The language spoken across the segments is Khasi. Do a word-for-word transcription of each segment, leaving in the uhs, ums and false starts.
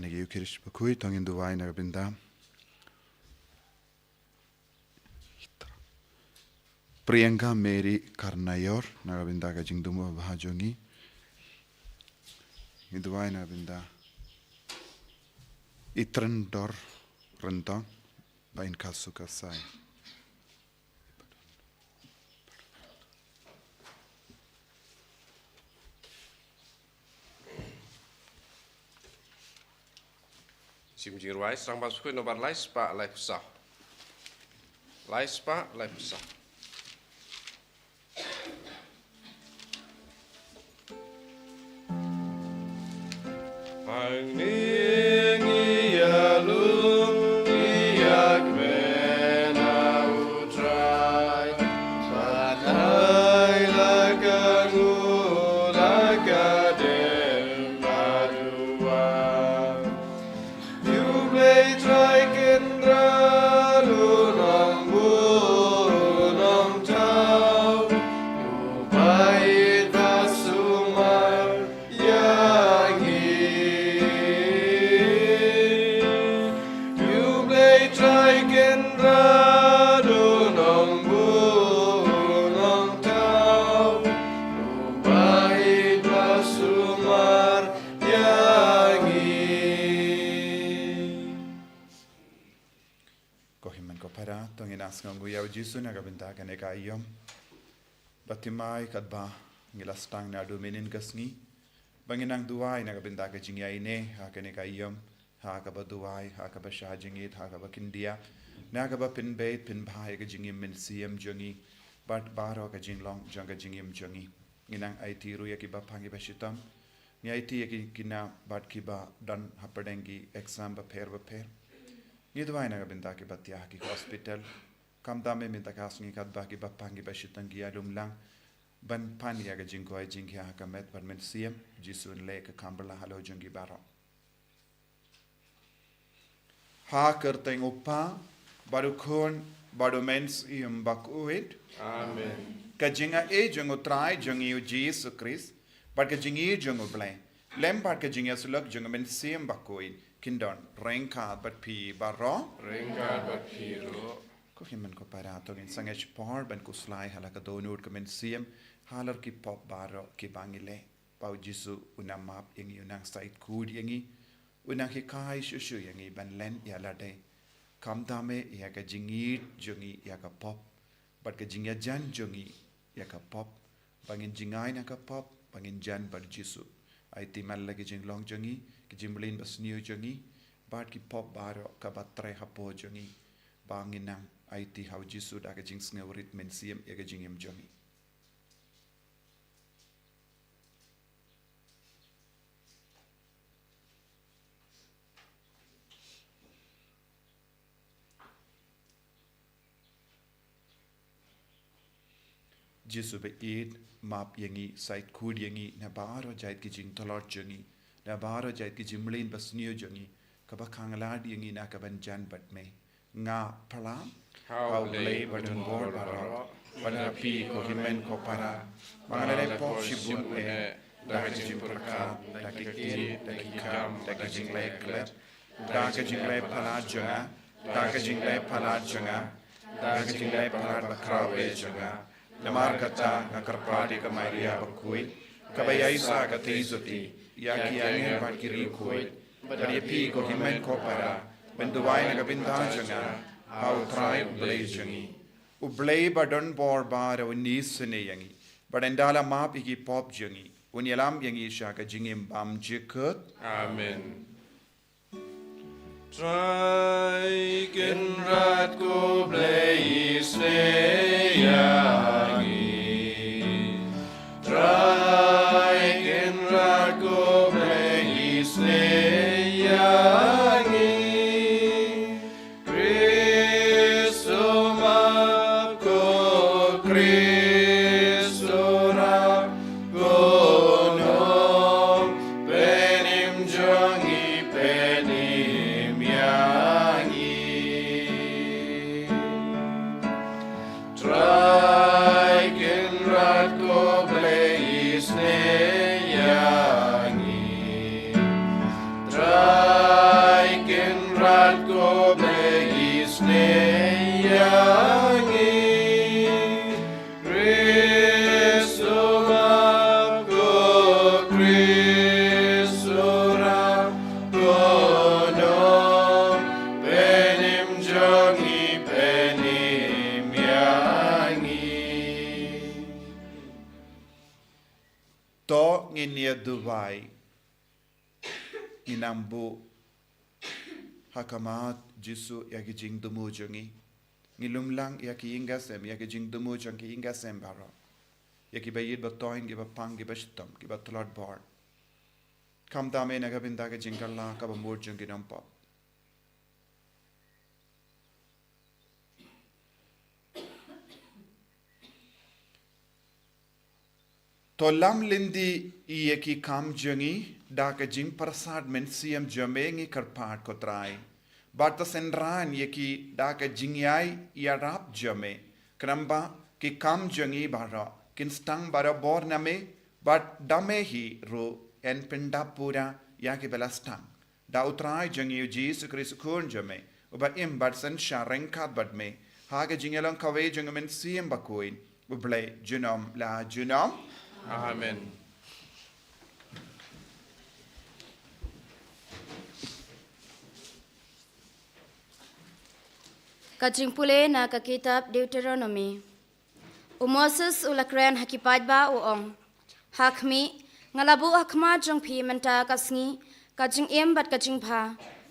Na ki Eucharist bakhuid, to ngin duwai na ka bynta Priyanka Mary Karnayor, na ka bynta ka jingduwai bha jong ngi. Ngi duwai na ka bynta Itrendor Rentong, ba in khasu khasai. Shim jingrwai, Srang Bas Bakhuid nombar lai spah lai phew saw. Lai spah lai phew saw. Hangne ngi ïalum ïa kmen, a U Trai, ban ai la ka nguh la ka dem bad duwai. Ïa U Blei Trai Kynrad u nongbuh u nongthaw, uba ïeit ba sumar ïa ngi. Ïa U Blei Trai Kynrad u nongbuh u nongthaw, uba ïeit ba sumar ïa ngi. Ko hynmen ko para, to ngin ïa sngewnguh ïa U Jisu na ka bynta kane ka aïom. Ba thymmai katba ngi la sdang naduh mynhynnin ka sngi, ba ngin nang duwai na ka bynta ka jingïaineh ha kane ka aïom, ha kaba duwai, ha kaba shah jingit, ha kaba khyndiat, na kaba pynbeit pynbha ïa ka jingim mynsiem jong ngi bad baroh ka jinglong jong ka jingim jong ngi. Ngin nang aiti ruh ïa ki bapang ki bashitom. Ngi aiti ïa ki khynnah bad kiba don hapdeng ki exam bapher bapher. Ngi duwai na ka bynta kiba thiah ha ki hospital. Khamtam mynta ka sngi katba ki bapang ki bashitom ki ïalum lang ban pan ïa ka jingkoit jingkhiah ha ka met bad mynsiem, Jisu un leh ka kam bylla halor jong ki baroh. Ha ka kyrteng U Kpa, bad U Khun, bad U Mynsiem Bakhuid. Amen. Ka jingaiei jong U Trai jong ngi U Jisu Khrist, bad ka jingïeit jong U Blei, lem bad ka jingïasyllok jong U Mynsiem Bakhuid, kin don ryngkat bad phi baroh. Ryngkat bad phi ruh. Ko hynmen ko para, to ngin sangeh shipor ban khuslai ha la ka dohnud ka mynsiem halor ki pop baroh kiba ngi leh. Ba U Jisu un nang map ïa ngi, un nang shait khuid ïa ngi, un nang hikai shuh shuh ïa ngi ban len ïa lade. Khamtam ïa ka jingïeit jong ngi ïa ka pop, bad ka jingïajan jong ngi ïa ka pop, ba ngin jngai na ka pop, ba ngin jan bad U Jisu. Aiti man la ki jinglong jong ngi, ki jingmlien basniew jong ngi, bad ki pop baroh kaba trei hapoh jong ngi, ba ngin nang aiti ha U Jisu da ka jingsngewrit mynsiem ïa ka jingim jong ngi. Jisu ba ïeit, map ïa ngi, shait khuid ïa ngi na baroh jait ki jingtlot jong ngi, na baroh jait ki jingmlien basniew jong ngi, kaba khang lad ïa ngi na ka ban jan bad me. Nga phla ha U Blei badonbor baroh, bad ha phi ko hynmen ko para, ba nga la leh pop shibun eh, da ka jingpyrkhat, da ki ktien, da ki kam, da ki jingleh klet, da ka jingleh palat jong nga, da ka jingleh palat jong nga, da ka jingleh palat bakhraw eh jong nga. Namar kata nga kyrpad ïa ka Maria bakhuid, kaba ïaisah ka theisotti, ïa ki angel bad ki riewkhuid, bad ïa phi ko hynmen ko para, ban duwai na ka bynta jong nga ha U Trai U Blei jong ngi. U Blei badonbor baroh un isynei ïa ngi, bad un da la map ïa ki pop jong ngi, un ïalam ïa ngi sha ka jingim bymjukut. Amen. Trai Kynrad ko Blei isynei ïa ngi. Trai Kynrad ko Blei isynei ïa ngi. Khrist u map, ko Khrist u rah, ko Nongpynim jong ngi, pynim ïa ngi. Trai Kynrad ko Blei isynei ïa ngi. Trai ngin ïa duwai. Ngin nang buh ha khmat Jisu ïa ki jingthmu jong ngi. Ngi lumlang ïa ki ïing ki sem, ïa ki jingthmu jong ki ïing ki sem baroh. Ïa kiba ïeit ba toiñ, kiba pang, kiba shitom, kiba tlot bor. Khamtam eh na ka bynta ka jingkylla kaba mut jong ki nongpop. To lam lynti ïa ki kam jong ngi da ka jingpyrsad mynsiem jong me, ngi kyrpad ko Trai. Bad to synran ïa ki da ka jingïai ïarap jong me. Khnang ba ki kam jong ngi baroh kin sdang barabor na me, bad da me hi ruh yn pyndap pura ïa kiba la sdang. Da u Trai jong ngi u Jisu Khrist u Khun jong me, uba im bad synshar ryngkat bad me ha ka jingïalong kawei jong u Mynsiem Bakhuid, U Blei junom la junom. Amen. Ka jingpule na ka kitab Deuteronomi. U Moses u la kren ha ki paidbah, u ong: Ha khmih, nga la buh ha khmat jong phi mynta ka sngi ka jingim bad ka jingbha,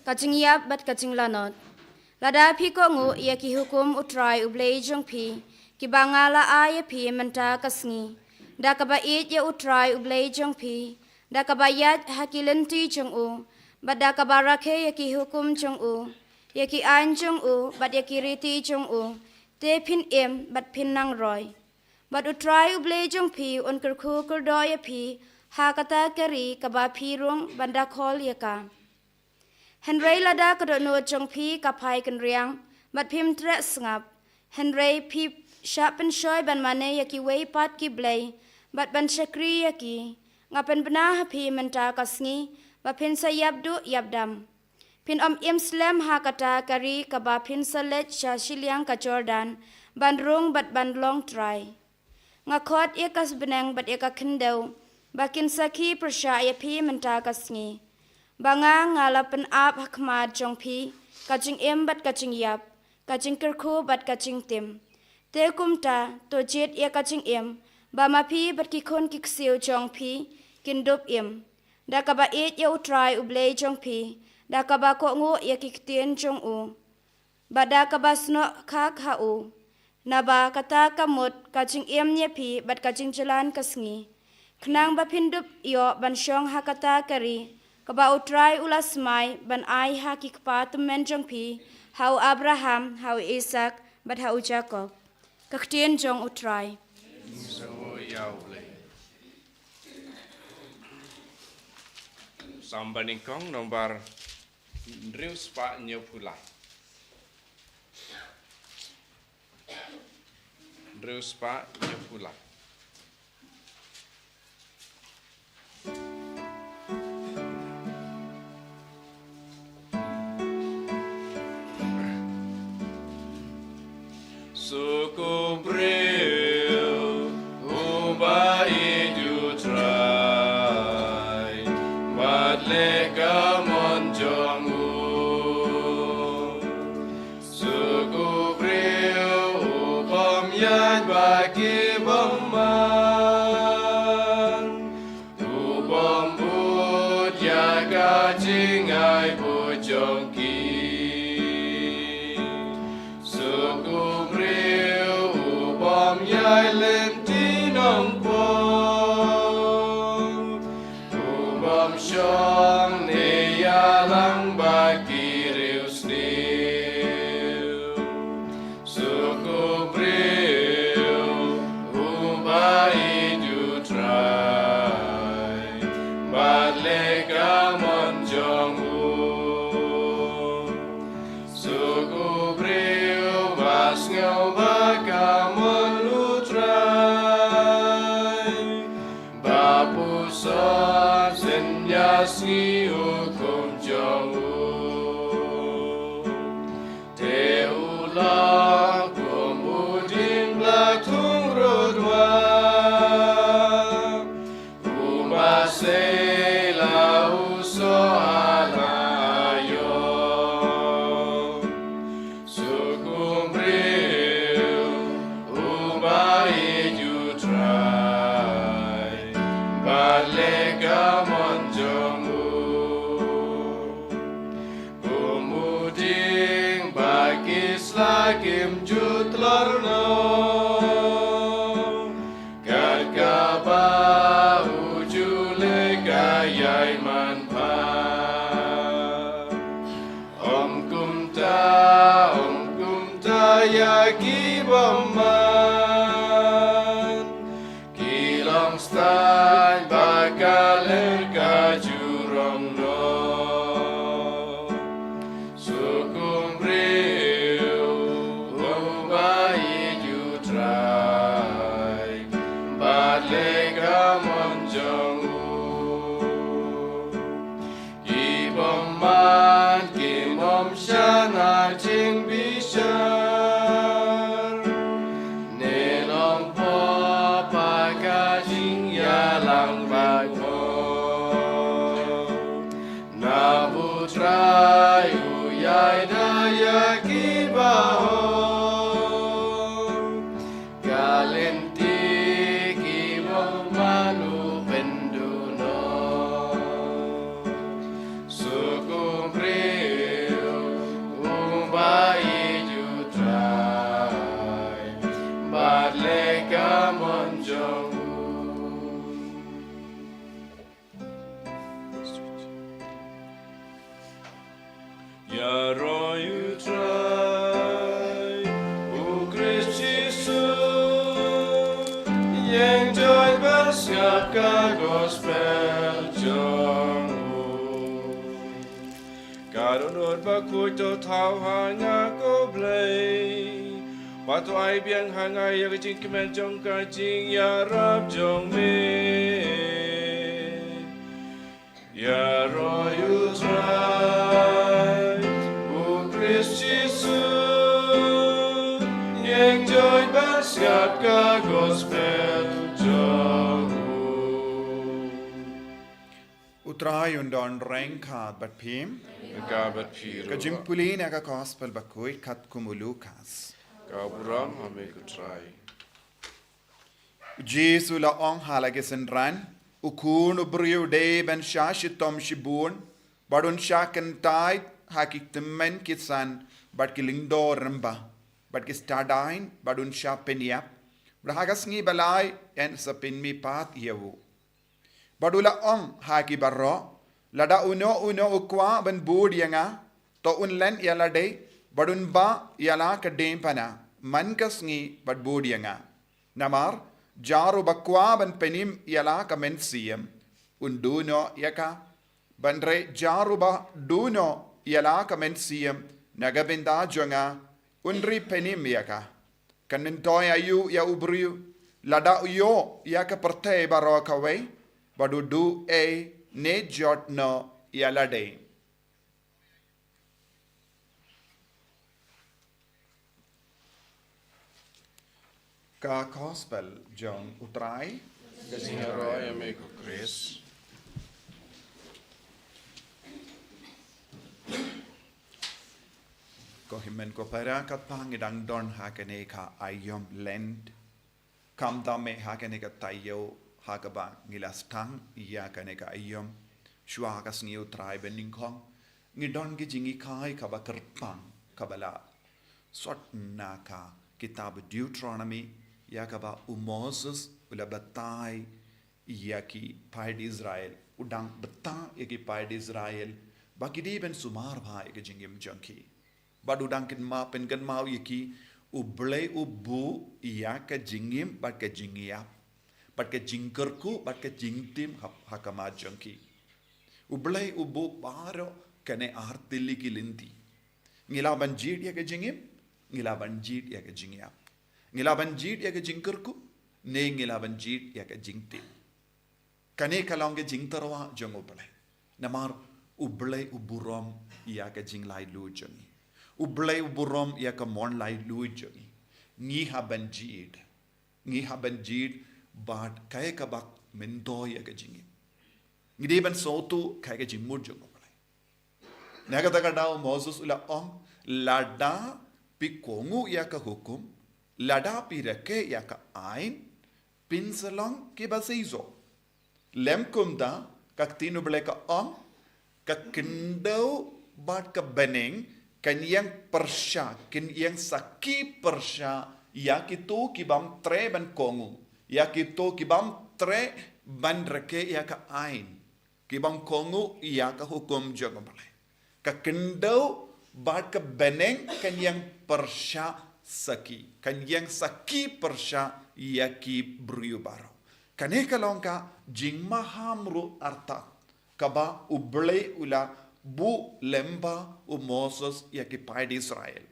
ka jingïap bad ka jinglanot. Lada phi kohnguh ïa ki hukum u Trai U Blei jong phi, kiba nga la ai ïa phi mynta ka sngi, da kaba ïeit ïa u Trai U Blei jong phi, da kaba ïaid ha ki lynti jong u, bad da kaba rakhe ïa ki hukum jong u, ïa ki aiñ jong u bad ïa ki riti jong u, te phin im bad phin nang roi. Bad u Trai U Blei jong phi un kyrkhu kyrdoh ïa phi ha kata ka ri kaba phi rung ban da khol ïa ka. Hynrei lada ka dohnud jong phi ka phai kynriang bad phim treh sngap, hynrei phi shah pynshoi ban mane ïa kiwei pat ki blei bad ban shakri ïa ki, nga pynbna ha phi mynta ka sngi ba phin sa ïap duh ïap dam. Phin ym im slem ha kata ka ri kaba phin sa leit sha shiliang ka Jordan ban rung bad ban long trai. Nga khot ïa ka bneng bad ïa ka khyndew ba kin sakhi pyrshah ïa phi mynta ka sngi, ba nga, nga la pynap ha khmat jong phi ka jingim bad ka jingïap, ka jingkyrkhu bad ka jingtim. Te kumta to jied ïa ka jingim ba ma phi bad ki khun ki ksiew jong phi kin dup im, da kaba ïeit ïa u Trai U Blei jong phi, da kaba kohnguh ïa ki ktien jong u, bad da kaba snoh khak ha u. Naba kata ka mut ka jingim ïa phi bad ka jingjlan ka sngi, khnang ba phin dup ïoh ban shong ha kata ka ri kaba u Trai u la smai ban ai ha ki kpa tymmen jong phi, ha u Abraham, ha u Isak bad ha u Jakob. Ka ktien jong u Trai. Psalm banyngkong nombar hynriew spah hynñiew phew lai. Hynriew spah hynñiew phew lai. Suk u briew uba ïeit u Trai, bad leh ka mon jong u. Suk u briew u bym ïaid bad ki bymman, u bym bud ïa ka jingai bud jong ki. Suk u briew u bym ïai lynti nongpop, u bym shong ne ïalang bad ki riewsniew. Suk u briew uba ïeit u Trai, bad leh ka mon jong u. Suk u briew ba sngew ba ka mon u Trai. Leh ka mon jong u. Ki bymman kim ym shah na jingbishar. Ne long pop ha ka jingïalang baroh. Naba U Trai u ïada ïa ki baroh. Ka lynti ki bymman u pynduh noh. Suk u briew uba ïeit U Trai bad leh ka mon jong u. Ïaroh ïa U Trai, U Khrist Jisu, ïeng joit bad sngap ka gospel jong u. Ka dohnud bakhuid to thaw ha nga ko Blei, bad to ai biang ha nga ïa ka jingkmen jong ka jingïarap jong me. Ïaroh ïa U Trai, U Khrist Jisu, ïeng joit bad sngap ka gospel jong u. U Trai un don ryngkat bad phi. Ryngkat bad phi ruh. Ka jingpule na ka gospel bakhuid katkum u Lukas. Ka burom ha me ko Trai. U Jisu u la ong ha la ki synran, U Khun u briew u dei ban shah shitom shibun, bad un shah kyntait ha ki tymmen ki san, bad ki lyngdoh rangbah, bad ki stad aiñ, bad un shah pynïap. Bad ha ka sngi ba lai yn sa pynmihpat ïa u. Bad u la ong ha ki baroh, lada uno uno u kwah ban bud ïa nga, to un len ïa lade, bad un bah ïa la ka diengphna man ka sngi bad bud ïa nga. Namar jar uba kwah ban pynim ïa la ka mynsiem, un duh noh ïa ka. Hynrei jar uba duh noh ïa la ka mynsiem na ka bynta jong nga, un ri pynim ïa ka. Kan myntoi aïu ïa u briew lada u ïoh ïa ka pyrthei baroh kawei, bad u duh ei ne jot noh ïa lade? Ka gospel jong U Trai. Ka jingïaroh ïa me ko Khrist. Ko hynmen ko para, katba ngi dang don ha kane ka aïom Lent, khamtam eh ha kane ka taïew ha kaba ngi la sdang ïa kane ka aïom, shuwa ha ka sngi U Trai ba nyngkong, ngi don ki jinghikai kaba kyrpang kaba la sot na ka kitab Deuteronomy, ïa kaba u Moses u la batai ïa ki paid Israel, u dang batai ïa ki paid Israel ba ki dei ban sumar bha ïa ka jingim jong ki. Bad u dang kynmaw, pynkynmaw ïa ki, U Blei u buh ïa ka jingim bad ka jingïap bad ka jingkyrkhu bad ka jingtim ha, ha khmat jong ki. U Blei u buh baroh kane ar tylli ki lynti. Ngi lah ban jied ïa ka jingim, ngi lah ban jied ïa ka jingïap. Ngi lah ban jied ïa ka jingkyrkhu, ne ngi lah ban jied ïa ka jingtim. Kane ka long ka jingtyrwa jong U Blei. Namar U Blei u burom ïa ka jinglaitluid jong ngi. U Blei u burom ïa ka mon laitluid jong ngi. Ngi hap ban jied. Ngi hap ban jied bad kaei kaba myntoi ïa ka jingim. Ngi dei ban sngewthuh kaei ka jingmut jong U Blei. Na kata ka daw u Moses u la ong, lada phi kohnguh ïa ka hukum, lada phi rakhe ïa ka aiñ, phin sa long kiba seisoh. Lem kumta, ka ktien U Blei ka ong, ka khyndew bad ka bneng kan ïeng pyrshah, kan ïeng sakhi pyrshah ïa kito ki bym treh ban kohnguh, ïa kito ki bym treh ban rakhe ïa ka aiñ, ki bym kohnguh ïa ka hukum jong U Blei. Ka khyndew bad ka bneng kan ïeng pyrshah sakhi, kan ïeng sakhi pyrshah ïa ki briew baroh. Kane ka long ka jingmaham ruh artat kaba U Blei u la buh lyngba u Moses ïa ki paid Israel.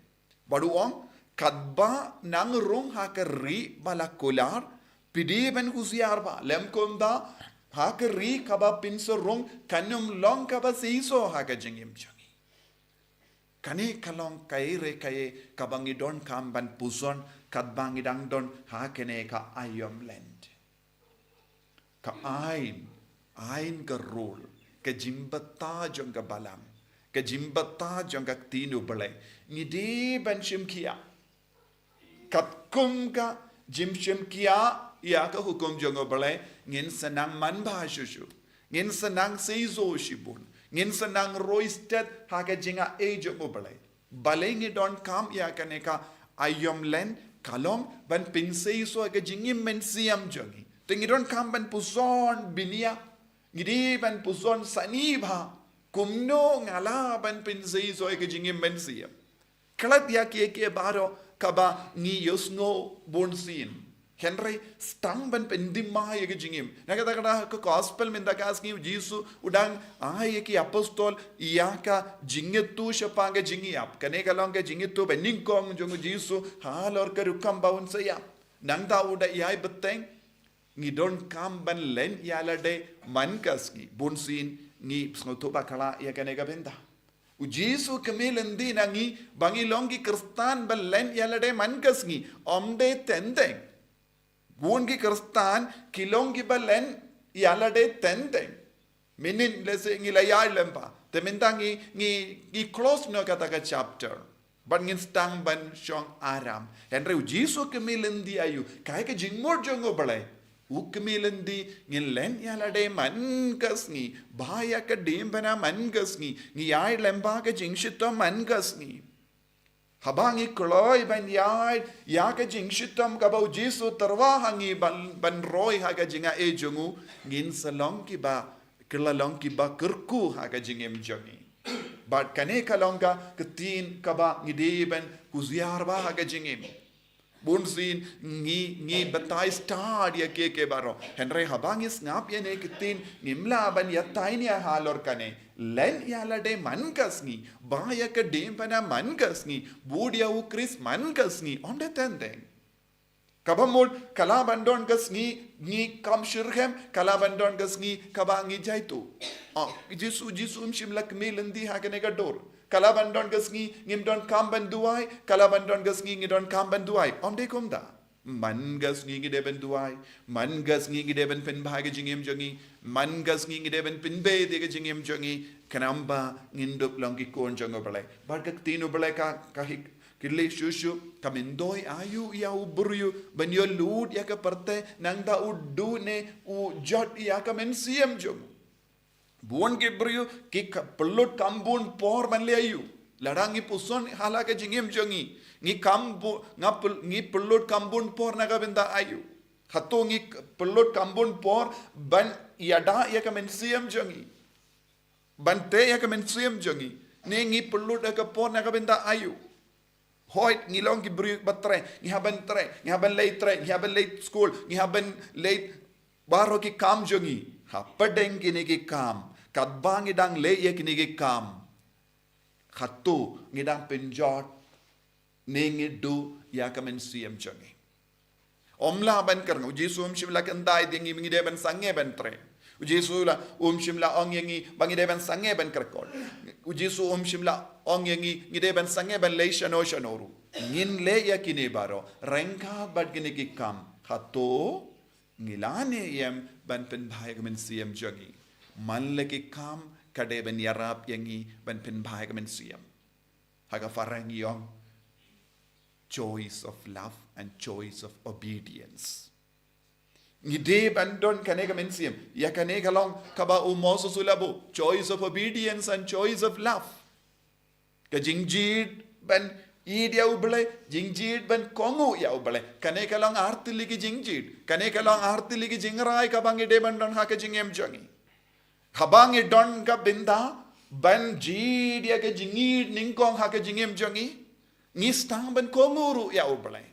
Bad u ong, katba nang rung ha ka ri ba la kular, Phi dei ban husiar bha, lymda kumta, ha ka ri kaba pynsarong, kan ym long kaba seisoh ha ka jingim jong ngi. Kane ka long kaei re kaei kaba ngi donkam ban pyrshang, katba ngi dang don ha kane ka aïom lent. Ka aiñ, aiñ ka rule, ka jingbatai jong ka balang, ka jingbatai jong ka ktien U Blei. Ngi dei ban shim khia. Katkum ka jingshim khia ïa ka hukum jong U Blei, ngin sa nang manbha shuh shuh. Ngin sa nang seisoh shibun. Ngin sa nang roi stet ha ka jingai jong U Blei. Balei ngi donkam ïa kane ka aïom lent? Ka long ban pynseisoh ïa ka jingim mynsiem jong ngi. Te ngi donkam ban pyrshang bniah. Ngi dei ban pyrshang sani bha. Kumno nga lah ban pynseisoh ïa ka jingim mynsiem. Klet ïa kiei kiei baroh kaba ngi ïohsngew bunsien. Hynrei sdang ban pyndem ïa ka jingim. Na kata ka daw ka gospel mynta ka sngi U Jisu u dang ai ïa ki apostol ïa ka jingïathuh shaphang ka jingïap. Kane ka long ka jingïathuh ba nyngkong jong U Jisu halor ka rukom ba un sa ïap. Nangta u da ïai bteng, ngi donkam ban len ïa lade man ka sngi. Bunsien ngi sngewthuh bakla ïa kane ka bynta. U Jisu kmie lynti na ngi ba ngi long ki Khristan ban len ïa lade man ka sngi. Ym dei teng teng. Bun ki Khristan ki long kiba len ïa lade teng teng. Mynhynnin lehse ngi la ïaid lyngba. Te mynta ngi, ngi, ngi close noh kata ka chapter. Bad ngin sdang ban shong aram. Hynrei U Jisu kmie lynti aïu. Kaei ka jingmut jong U Blei. U kmie lynti, ngin len ïa lade man ka sngi. Bha ïa ka diengphna man ka sngi. Ngi ïaid lyngba ka jingshitom man ka sngi. Haba ngi kloi ban ïaid ïa ka jingshitom kaba U Jisu u tyrwa ha ngi ban, ban roi ha ka jingai jong u, ngin sa long kiba, ki la long kiba kyrkhu ha ka jingim jong ngi. Bad kane ka long ka ktien kaba ngi dei ban husiar bha ha ka jingim. Bunsien ngi, ngi batai stad ïa kiei kiei baroh. Hynrei haba ngi sngap ïa kane ka ktien, ngim lah ban ïatai nia halor kane. Len ïa lade man ka sngi, bha ïa ka diengphna man ka sngi, bud ïa U Khrist man ka sngi, ym dei teng teng. Kaba mut, ka lah ban don ka sngi ngi kam shitrhem, ka lah ban don ka sngi kaba ngi jaituh. Ah, Jisu, Jisu um shym la kmie lynti ha kane ka dur. Ka lah ban don ka sngi ngim donkam ban duwai, ka lah ban don ka sngi ngi donkam ban duwai. Ym dei kumta. Man ka sngi ngi dei ban duwai. Man ka sngi ngi dei ban pynbha ka jingim jong ngi. Man ka sngi ngi dei ban pynbeit ïa ka jingim jong ngi. Khnang ba ngin dup long ki khun jong U Blei. Bad ka ktien U Blei ka, ka hik, ki leh shuh shuh. Ka myntoi aïu ïa u briew ban ïoh lut ïa ka pyrthei nangta u duh ne u jot ïa ka mynsiem jong u. Bun ki briew ki ka-, pynlut kam bun por ban leh aïu. Lada ngi pyrshang ha la ka jingim jong ngi. Ngi kam bu-, nga pyl-, ngi pynlut kam bun por na ka bynta aïu. Hato ngi k-, pynlut kam bun por ban ïada ïa ka mynsiem jong ngi. Ban teh ïa ka mynsiem jong ngi. Ne ngi pynlut ïa ka por na ka bynta aïu. Hooid, ngi long ki briew ba treh, ngi hap ban treh, ngi hap ban leit treh, ngi hap ban leit skul, ngi hap ban leit baroh ki kam jong ngi. Hapdeng kine ki kam, katba ngi dang leh ïa kine ki kam, hato ngi dang pynjot ne ngi duh ïa ka mynsiem jong ngi. Ym lah ban kyrkhu, U Jisu um shym la kyntait ïa ngi ba ngi dei ban sangeh ban treh. U Jisu la, um shym la ong ïa ngi ba ngi dei ban sangeh ban kyrkhu. U Jisu um shym la ong ïa ngi, ngi dei ban sangeh ban leit shano shano ruh. Ngin leh ïa kine baroh, ryngkat bad kine ki kam. Hato ngi lah ne em ban pynbha ïa ka mynsiem jong ngi. Man la ki kam ka dei ban ïarap ïa ngi ban pynbha ïa ka mynsiem. Ha ka phareng ngi ong, choice of love and choice of obedience. Ngi dei ban don kane ka mynsiem. Ïa kane ka long kaba u Moses u la buh. Choice of obedience and choice of love. Ka jingjied ban ïeit ïa U Blei, jingjied ban kohnguh ïa U Blei. Kane ka long ar tylli ki jingjied. Kane ka long ar tylli ki jingrai kaba ngi dei ban don ha ka jingim jong ngi. Haba ngi don ka bynta ban jied ïa ka jingïeit nyngkong ha ka jingim jong ngi, ngi sdang ban kohnguh ruh ïa U Blei.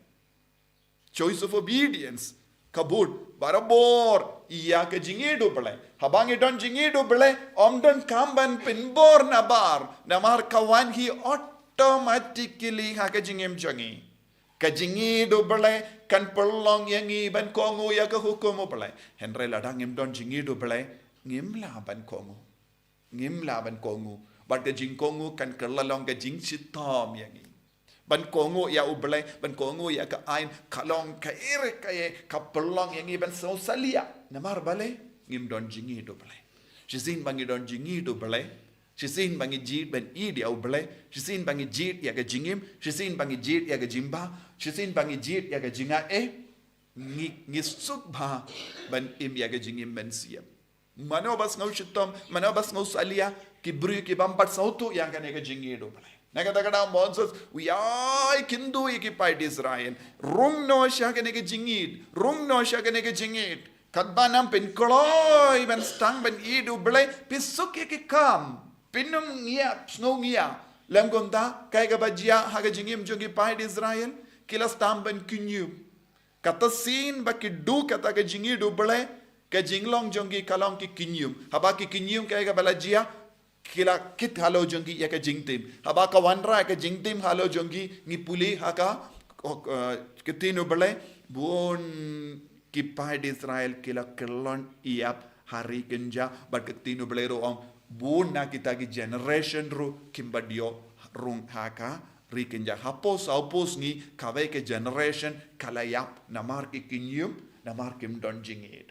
Choice of obedience. Ka bud barabor ïa ka jingïeit U Blei. Haba ngi don jingïeit U Blei, ym donkam ban pynbor nabar, namar ka wan hi automatically ha ka jingim jong ngi. Ka jingïeid U Blei kan pynlong ïa ngi ban kohnguh ïa ka hukum U Blei. Hynrei lada ngim don jingïeid U Blei, ngim lah ban kohnguh. Ngim lah ban kohnguh. Bad ka jingkohnguh kan kylla long ka jingshitom ïa ngi. Ban kohnguh ïa U Blei, ban kohnguh ïa ka aiñ, ka long kaei re kaei, ka pynlong ïa ngi ban sngewsalia. Namar balei? Ngim don jingïeid U Blei. Shisien ba ngi don jingïeid U Blei, shisien ba ngi jied ban ïeid ïa U Blei, shisien ba ngi jied ïa ka jingim, shisien ba ngi jied ïa ka jingbha, shisien ba ngi jied ïa ka jingaiei, ngi, ngi suk bha ban im ïa ka jingim mynsiem. Mano ba sngewshitom, mano ba sngewsalia, ki briew ki bym pat sngewthuh ïa kane ka jingïeid U Blei. Na kata ka daw Moses u ïai kynduh ïa ki paid Israel. Rung noh sha kane ka jingïeid, rung noh sha kane ka jingïeid. Katba nang pynkloi ban sdang ban ïeid U Blei, phi suk ïa ki kam. Phin ym ngiah, sngew ngiah. Lym kumta, kaei kaba jia ha ka jingim jong ki paid Israel, ki la sdang ban kynñium. Kata sien ba ki duh kata ka jingïeid U Blei, ka jinglong jong ki ka long ki kynñium. Haba ki kynñium kaei kaba la jia, ki la kit halor jong ki ïa ka jingtim. Haba ka wanrah ka jingtim halor jong ki, ngi pule ha ka, uh, ka ktien U Blei, bun ki paid Israel ki la kyllon ïap ha ri kynja, bad ka ktien U Blei ruh ong, bun na kita ki generation ruh kim pat ïoh rung ha ka ri kynja. Hapoh saw poh sngi kawei ka generation ka la ïap namar ki kynñium, namar kim don jingïeid.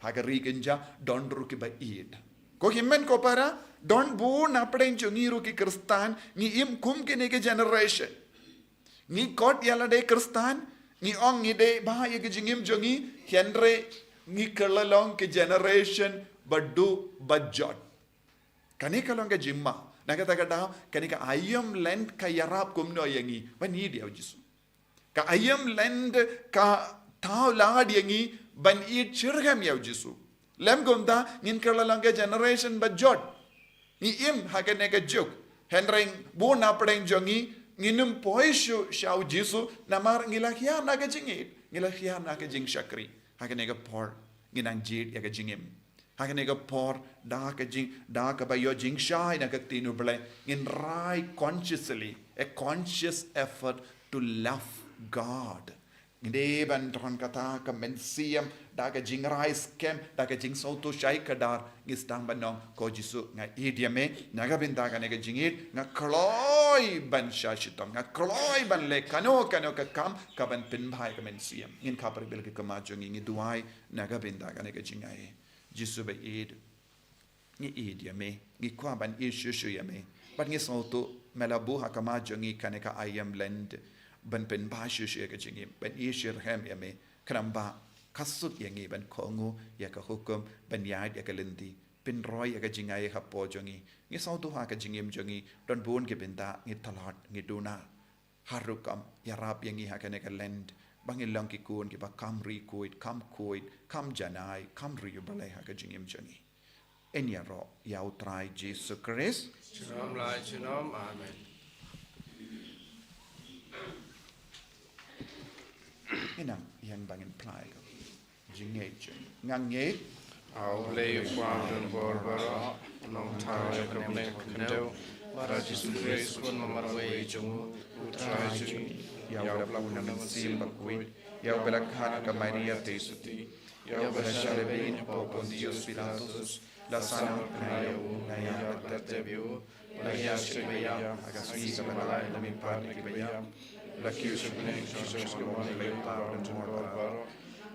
Ha ka ri kynja don ruh kiba ïeid. Ko hynmen ko para, don bun na pdeng jong ngi ruh ki Khristan, ngi im kum kine ki generation. Ngi khot ïa lade Khristan, ngi ong ngi dei bha ïa ka jingim jong ngi, hynrei ngi kylla long ki generation ba duh ba jot. Kane ka long ka jingma. Na kata ka daw, kane ka aïom Lent ka ïarap kumno ïa ngi ban ïeid ïa U Jisu. Ka aïom Lent ka thaw lad ïa ngi ban ïeid shitrhem ïa U Jisu. Lym kumta, ngin kylla long ka generation ba jot. Ngi im ha kane ka juk. Hynrei bun na pdeng jong ngi, ngin ym poi shuh sha U Jisu, namar ngi la hiar na ka jingïeid, ngi la hiar na ka jingshakri. Ha kane ka por, ngin nang jied ïa ka jingim. Ha kane ka por, da ka jing, da kaba ïoh jingshai na ka ktien U Blei, ngin rai consciously, a conscious effort to love God. Ngi dei ban don kata ka mynsiem, da ka jingrai skhem, da ka jingsngewthuh shai kdar, ngi sdang ban ong, ko Jisu nga ïeid ïa me, na ka bynta kane ka jingïeid, nga kloi ban shah shitom, nga kloi ban leh kano kano ka kam, kaban pynbha ïa ka mynsiem. Ngin khapkhreh bha ïa ka kamai jong ngi, ngi duwai, na ka bynta kane ka jingaiei. Jisu ba ïeid, ngi ïeid ïa me, ngi kwah ban ïeid shuh shuh ïa me. Bad ngi sngewthuh, me la buh ha kamai jong ngi kane ka aïom Lent, ban pynbha shuh shuh ïa ka jingim, ban ïeid shitrhem ïa me. Khnang ba, ka suk ïa ngi ban kohnguh ïa ka hukum, ban ïaid ïa ka lynti, pynroi ïa ka jingaiei hapoh jong ngi. Ngi sngewthuh ha ka jingim jong ngi, don bun ki bynta, ngi tlot, ngi duna. Haruh kam, ïarap ïa ngi ha kane ka Lent, ba ngin long ki khun kiba kham riewkhuid, kham khuid, kham janai, kham riewblei ha ka jingim jong ngi. Yn ïaroh ïa U Trai Jisu Khrist. Junom la junom, amen. Ngin nang ïeng ba ngin phla ïa ka jingngeit jong ngi. Nga ngeit. A U Blei U Kpa uba don bor baroh, u nongthaw jong ka bneng bad ka khyndew, bad U Jisu Khrist u khun ba marwei jong u, U Trai jong ngi, ïa uba la pun na Mynsiem Bakhuid, ïa uba la khot ha ka Maria Theisotti, ïa uba la shah lehbeiñ hapoh Pontius Pilatus, la sah na u bnai, la ïap, la dep ïa u, la ïasyllok biang, ha ka sngi kaba lai na ki mihpat na ki baïap, la kiew sha bneng, shong sha ka mon U Blei U Kpa uba don bor baroh.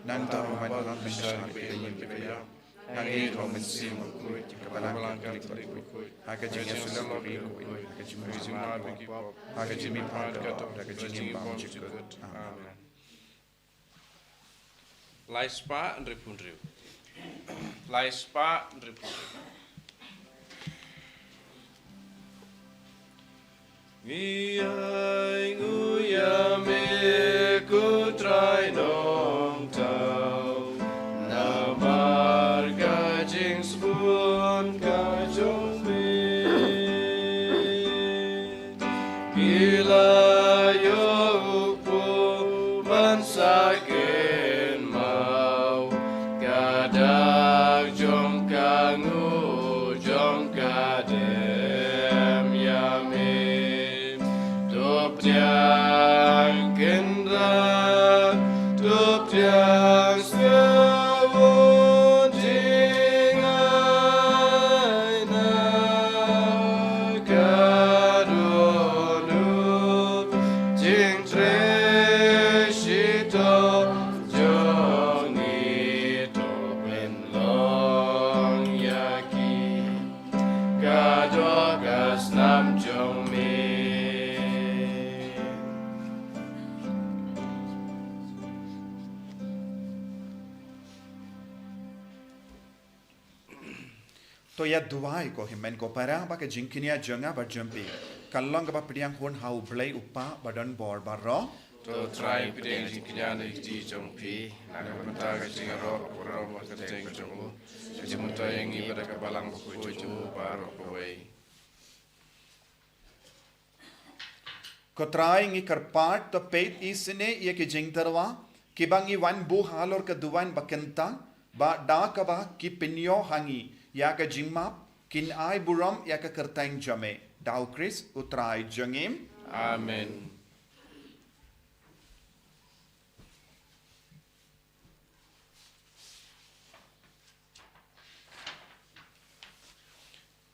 Nangta un wan ban shah ïa ki briew na ki baïap. Nga ngeit ha U Mynsiem Bakhuid, ha ka Balang Katholik bakhuid, ha ka jingïasyllok ki briew bakhuid, ha ka jingmut jingpop, ha ka jingmihpat ka doh, ha ka jingim bymjukut. Amen. Lai spah hynriewphew hynriew. Lai spah hynriewphew hynriew. Ngi ainguh ïa me ko Trai Nongthaw, namar ka jingsbun ka jong me. Ki la ïoh u kpu ban sa kynmaw, ka dak jong ka nguh jong ka dem ïa me. To pdiang To ïa duwai ko hynmen ko para ba ka jingkñia jong nga bad jong phi kan long kaba pdiang hun ha U Blei U Kpa badonbor baroh. To Trai, pdiang jingkñia na ki kti jong phi na ka bynta ka jingïaroh ka burom bad ka kyrteng jong u. Ka jingmyntoi ïa ngi bad ka balang bakhuid jong u baroh kawei. Ko Trai, ngi kyrpad to peit isynei ïa ki jingtyrwa kiba ngi wan buh halor ka duwan ba kynta, ba da kaba ki pynïoh ha ngi ïa ka jingmap, kin ai burom ïa ka kyrteng jong me. Da U Khrist U Trai jong ngi. Amen.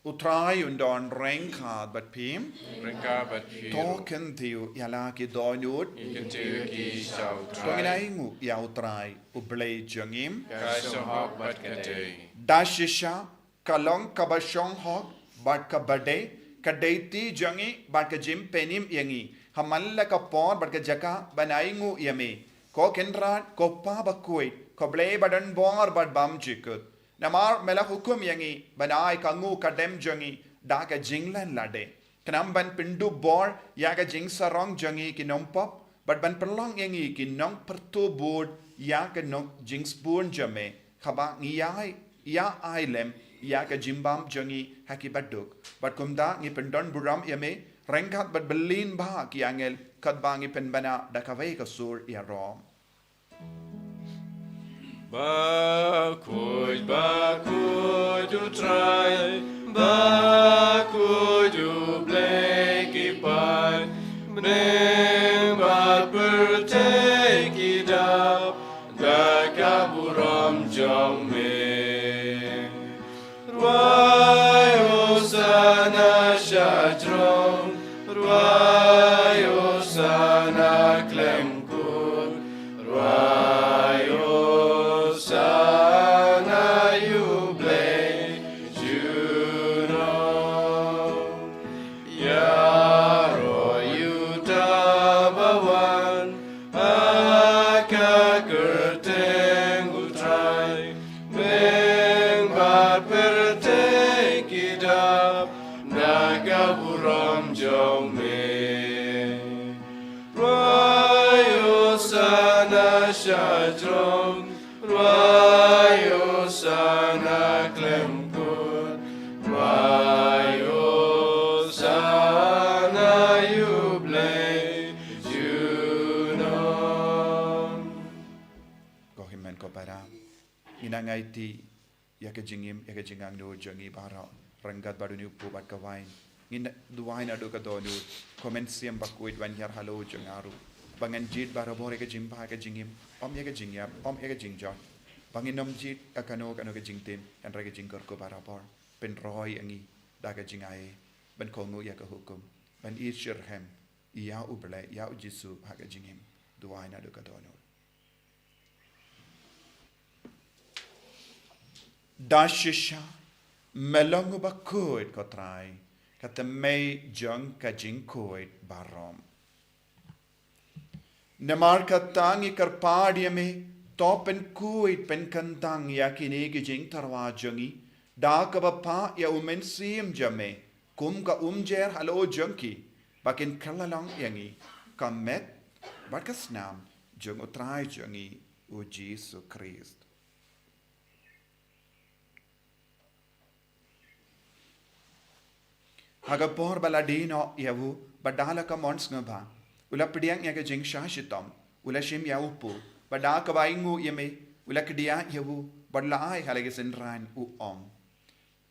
U Trai un don ryngkat bad phi. Ryngkat bad phi. To kyntiew ïa la ki dohnud. Ngi kyntiew ïa ki sha U Trai. To ngin ainguh ïa U Trai U Blei jong ngi. Ka shong hok bad ka dei. Da shisha ka long kaba shong hok bad kaba dei, ka dei ti jong ngi bad ka jingpynim ïa ngi ha man la ka por bad ka jaka ban ainguh ïa me, ko Kynrad, ko Kpa bakhuid, ko Blei badonbor bad bymjukut. Namar me la hukum ïa ngi ban ai ka nguh ka dem jong ngi da ka jinglen lade, khnang ban pyndup bor ïa ka jingsarong jong ngi ki nongpop, bad ban pynlong ïa ngi ki nongpyrto bud ïa ka nong jingsbun jong me, haba ngi ïa, ïa ai lem ïa ka jingbam jong ngi ha ki baduk. Bad kumta ngi pyndon burom ïa me ryngkat bad byllien bha ki angel, katba ngi pynbna da kawei ka sur ïaroh. Bakhuid, bakhuid U Trai, bakhuid U Blei ki paid, bneng bad pyrthei ki dap da ka burom jong me. Rwai Hosana sha jrong, rwai Hosana khlem kut, rwai Hosana ïa U Blei junom. Ïaroh ïa uta ba wan ha ka kyrteng U Trai, bneng bad pyrthei ki dap da ka burom jong me. Rwai Hosana sha jrong, rwai Hosana khlem kut, rwai Hosana ïa U Blei junom. Ko hynmen ko para, ngin nang aiti ïa ka jingim, ïa ka jingangnud jong ngi baroh ryngkat bad une u kpu bad ka wain. Ngin duwai naduh ka dohnud, ko Mynsiem Bakhuid wan hiar halor jong nga ruh, ba ngan jied barabor ïa ka jingbha, ka jingim, ym ïa ka jingïap, ym ïa ka jingjot, ba ngin ym jied ïa kano kano ka jingtim, hynrei ka jingkyrkhu barabor. Pynroi ïa ngi da ka jingai ban kohnguh ïa ka hukum, ban ïeit shitrhem ïa U Blei, ïa U Jisu ha ka jingim. Duwai naduh ka dohnud. Da shisha me long uba khuid ko Trai, ka tymmen jong ka jingkhuid baroh. Namar kata ngi kyrpad ïa me, to pynkhuid pynkyntang ïa kine ki jingtyrwa jong ngi da kaba phah ïa U Mynsiem jong me kum ka umjer halor jong ki, ba kin kylla long ïa ngi ka met bad ka snam jong U Trai jong ngi U Jisu Khrist. Ha ka por ba la die noh ïa u, bad da la ka mon sngewbha, u la pdiang ïa ka jingshah shitom, u la shim ïa u kpu, bad da kaba ainguh ïa me, u la kdiah ïa u, bad la ai ha la ki synran, u ong: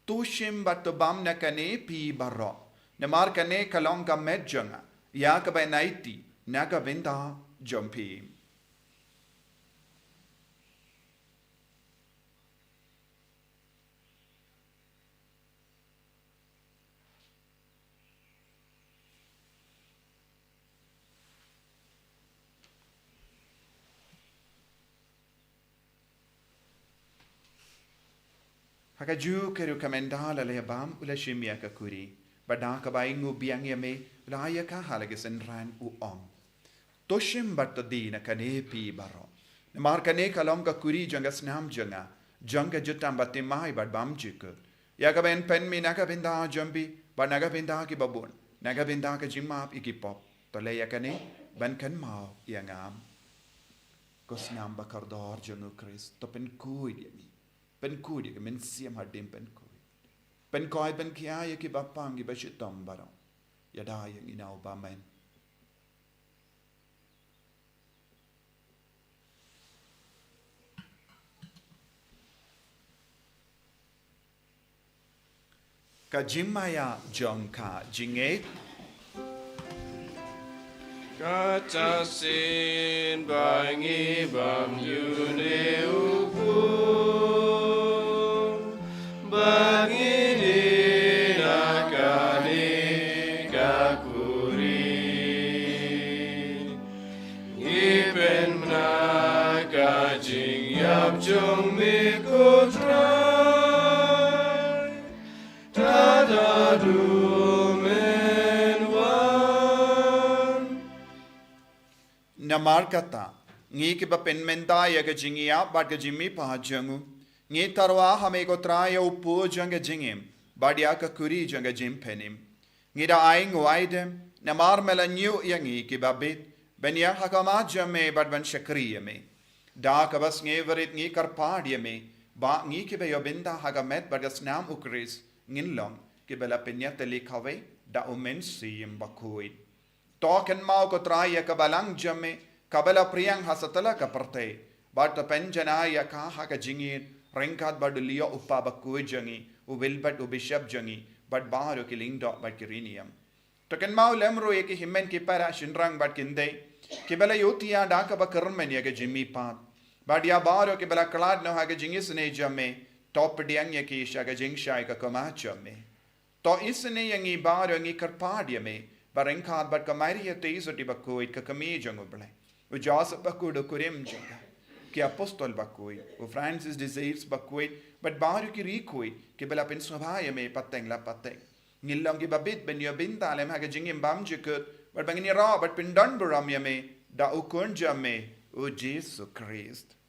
To shim bad to bam na kane phi baroh, namar kane ka long ka met jong nga, ïa kaba ngan aiti na ka bynta jong phi. Ha kajuh ka rukom, ynda la leh bam, u la shim ïa ka kuri, bad da kaba ainguh biang ïa me, u la ai ïa ka ha la ki synran, u ong: To shim bad to die na kane phi baroh. Namar kane ka long ka kuri jong ka snam jong nga, jong ka jutang bathymmai bad bymjukut, ïa kaba yn pynmih na ka bynta jong phi bad na ka bynta ki babun, na ka bynta ka jingmap ïa ki pop. To leh ïa kane ban kynmaw ïa nga. Ko snam ba kordor jong u Khrist, to pynkhuid ïa ngi. Pynkhuid ïa ka mynsiem hadien, pynkhuid. Pynkhuid, pynkhia ïa ki bapang ki bashitom baroh. Ïada ïa ngi na u bymman. Ka jingmaïa jong ka jingngeit. Kata shisien ba ngi bam ïa une u khun, ba ngi die na kane ka kuri, ngi pynbna ka jingïap jong me, ko Trai, tad haduh men wan. Namar kata, ngi kiba pynmynta ïa ka jingïap bad ka jingmihpat jong u, ngi tyrwa ha me, ko Trai, ïa u pud jong ka jingim bad ïa ka kuri jong ka jingpynim. Ngi da ainguh aidem namar me la ñiew ïa ngi kiba bit ban ïaid ha khmat jong me bad ban shakri ïa me. Da kaba sngewrit ngi kyrpad ïa me ba ngi kiba ïoh bynta ha ka met bad ka snam u Khrist ngin long kiba la pynïatylli kawei da u Mynsiem Bakhuid. To kynmaw, ko Trai, ïa ka balang jong me kaba la phriang ha satlak ka pyrthei, bad to pynjanai ïa ka ha ka jingïeit ryngkat bad u Leo u Kpa Bakhuid jong ngi, u Wilbert u Bishop jong ngi, bad baroh ki lyngdoh bad ki riewniam. To kynmaw lem ruh ïa ki hynmen ki para shynrang bad ki khyndai kiba la ïohthiah da kaba kyrmen ïa ka jingmihpat, bad ïa baroh kiba la khlad noh ha ka jingisynei jong me. To pdiang ïa ki sha ka jingshai ka khmat jong me. To isynei ïa ngi baroh, ngi kyrpad ïa me, ba ryngkat bad ka Maria Theisotti Bakhuid, ka Kmie jong u Blei, u Joseph Bakhuid u kurim jong ka, ki Apostol Bakhuid, u Francis de Sales Bakhuid, bad baroh ki riewkhuid kiba la pynsngewbha ïa me pateng la pateng, ngin long kiba bit ban ïoh bynta lem ha ka jingim bymjukut, bad ba ngin ïaroh bad pyndonburom ïa me da u Khun jong me, u Jisu Khrist.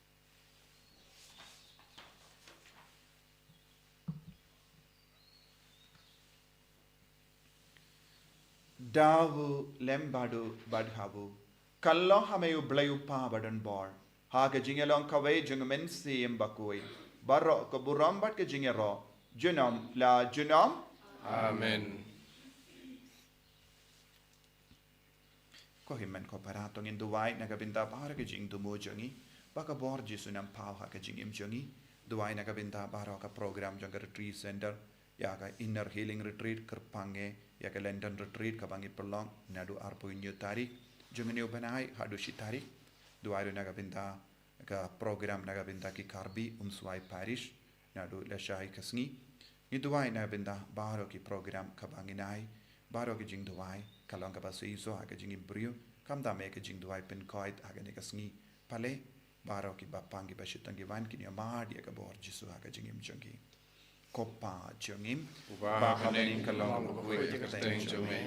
Da u lem bad u bad ha u, kylla ha me, U Blei U Kpa badonbor, ha ka jingïalong kawei jong u Mynsiem Bakhuid, baroh ka burom bad ka jingïaroh junom la junom. Amen. Ko hynmen ko para, to ngin duwai na ka bynta baroh ka jingthmu jong ngi, ba ka bor Jisu un nang paw ha ka jingim jong ngi. Duwai na ka bynta baroh ka program jong ka retreat center, ïa ka Inner Healing Retreat, kyrpang eh ïa ka Lenten Retreat kaba ngi pynlong naduh arphew hynñiew tarik jong une u bnai haduh shi tarik. Duwai ruh na ka bynta ka program na ka bynta ki Karbi Umswai Parish naduh lashai ka sngi. Ngi duwai na ka bynta baroh ki program kaba ngin ai. Baroh ki jingduwai ka long kaba shisha ha ka jingim briew, khamtam eh ka jingduwai pynkhuid ha kane ka sngi. Balei? Baroh ki bapang ki bashitom ki wan, kin ïohmad ïa ka bor Jisu ha ka jingim jong ki. Ko Pa jong ngi, uba ha bneng, ka long kaba khuid ïa ka kyrteng jong me.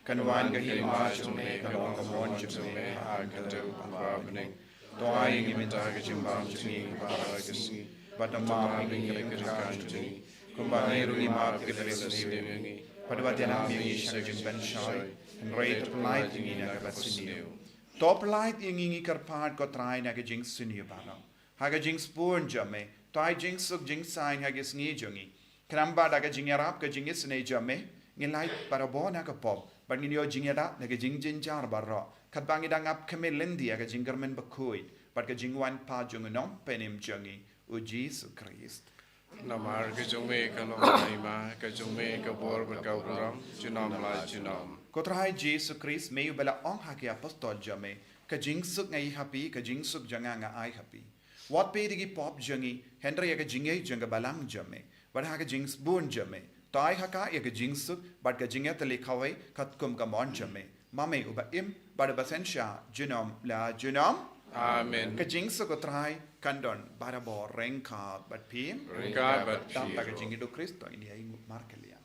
Kan wan ka hima jong me, kan long ka mon jong me ha ka kyrteng jong u Kpa uba ha bneng. To ai ïa ngi mynta ka jingbam jong ngi kaba ha ka sngi, bad to map ïa ngi ki kyrkan jong ngi, kumba ngi ruh ngi map ïa kiba isynei ïa ngi. Bad wat ïalam ïa ngi sha ka jingpynshoi, hynrei to pyllait ïa ngi na kaba sniew. To pyllait ïa ngi, ngi kyrpad, ko Trai, na ka jingsniew baroh, ha ka jingsbun jong me. To ai jingsuk jingsaiñ ha ki sngi jong ngi, khnang ba da ka jingïarap ka jingisynei jong me, ngin lait barabor na ka pop, bad ngin ïoh jingïada na ka jingjynjar baroh, katba ngi dang ap khmih lynti ïa ka jingkyrmen bakhuid bad ka jingwan pat jong u Nongpynim jong ngi, u Jisu Khrist. Namar ka jong me ka long ka hima, ka jong me ka bor bad ka burom, junom la junom. Ko Trai Jisu Khrist, me uba la ong ha ki apostol jong me, ka jingsuk nga ai ha phi, ka jingsuk jong nga nga ai ha phi. Wat peit ïa ki pop jong ngi, hynrei ïa ka jingngeit jong ka balang jong me, bad ha ka jingsbun jong me, to ai ha ka ïa ka jingsuk bad ka jingïatylli kawei katkum ka mon jong me, ma me uba im bad uba synshar junom la junom. Amen. Ka jingsuk u Trai kan don barabor ryngkat bad phi. Ryngkat bad phi. Tam da ka jingïeid u Khrist, to ngin ïa ïeng markylliang.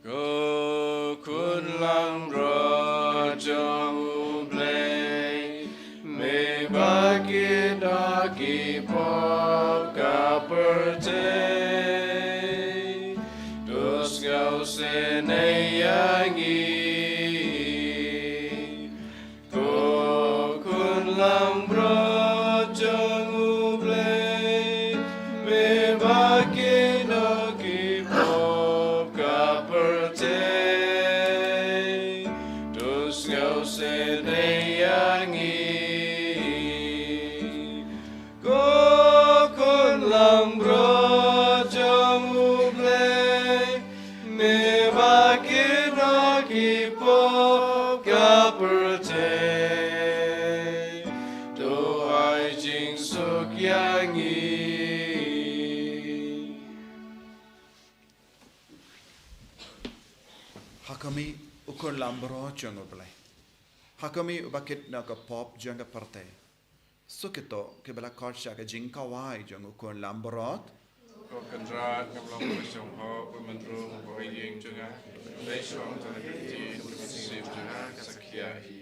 Ko khun langbrot jong U Blei, me ba kit na ki pop ka pyrthei, to sngewsynei ïa ngi. Ko khun langbrot jong U Blei, me ba kit na ki pop ka pyrthei, to sngewsynei ïa ngi. Ko khun langbrot jong U Blei, me ba kit na ki pop ka pyrthei, to ai jingsuk ïa ngi. Ha khmih, U Khun langbrot jong U Blei. Ha khmih, uba kit na ka pop jong ka pyrthei. Suk ïa to kiba la khot sha ka jingkhawai jong U Khun langbrot. Ko Kynrad, ngam long ba shong hok, ba men rung, ba ïing jong nga. Dei shong tang ka ktien, ka mynsiem jong nga ka sa khia hi.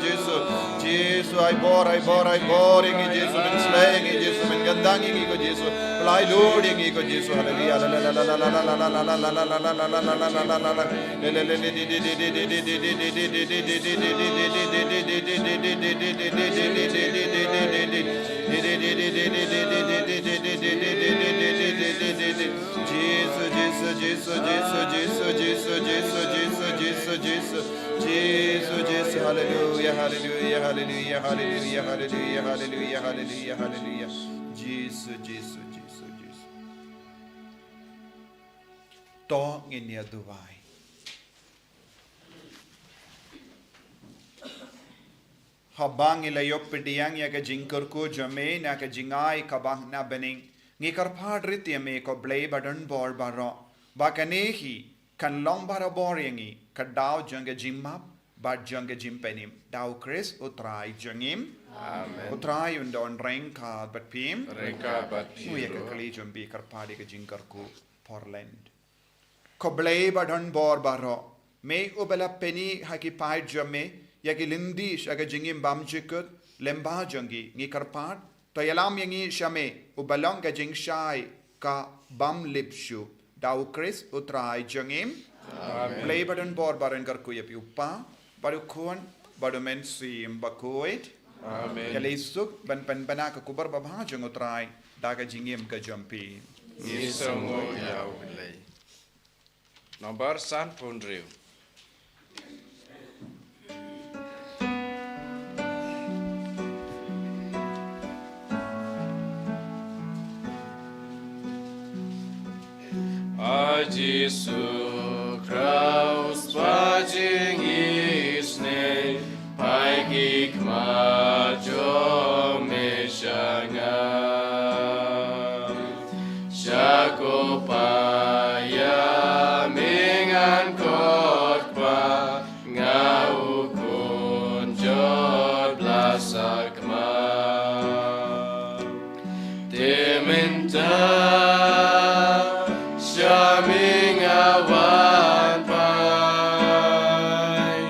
Jisu, Jisu. Jisu, ai bor, ai bor, ai bor ïa ngi Jisu, men sleh ïa ngi Jisu, men kyntang ïa ngi ko Jisu. Lailur ïa ngi ko Jisu. Haleluya. Jisu, Jisu, Jisu, Jisu, Jisu, Jisu, Jisu, Jisu, Jisu, Jisu, Jisu, haleluya, haleluya, haleluya, haleluya, haleluya, haleluya, haleluya, haleluya, haleluya, Jisu, Jisu, Jisu, Jisu. To ngin ïa duwai. Haba ngi la ïoh pdiang ïa ka jingkyrkhu jong me na ka jingai kaba na bneng, ngi kyrpad rit ïa me ko Blei ba don bor baroh, ba kane hi kan long barabor ïa ngi ka daw jong ka jingmap bad jong ka jingpynim. Da U Khrist U Trai jong ngi. Amen. U Trai un don ryngkat bad phi. Ryngkat bad phi ruh. Ïa ka kali jong phi kyrpad ïa ka jingkyrkhu Portland. Ko Blei ba don bor baroh, me uba la pyni ha ki paid jong me ïa ki lynti sha ka jingim bymjukut lyngba jong ki, ngi kyrpad, to ïalam ïa ngi sha me uba long ka jingshai ka bym lip shuh. Da U Khrist U Trai jong ngi. Amen. Blei ba don bor baroh un kyrkhu ïa phi U Kpa, bad U Khun, bad U Mynsiem Bakhuid. Amen. Ïaleh suk ban pynbna ka khubor babha jong U Trai da ka jingim ka jong phi. Ngi sngewnguh ïa U Blei. Nombar sanphew hynriew. A Jisu Khrist ba jingisynei, phai ki khmat jong me sha nga. Sha ko paia me ngan khot Kpa, nga u khun jong U Blei sakma. Te mynta sha me nga wan phai,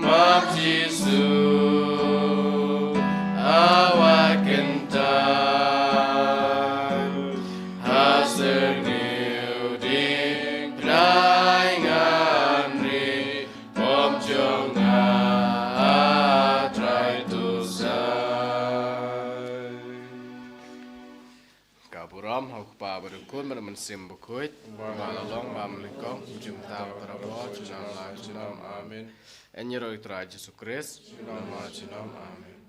map Jisu jong nga, ah, Trai Kynrad. Ka burom ha u Kpa bad u Khun bad u Mynsiem Bakhuid, ba la long ba mynnyngkong, mynta bad barabor, junom la junom. Amen. Yn ïaroh ïa u Trai Jisu Khrist. Junom la junom. Amen.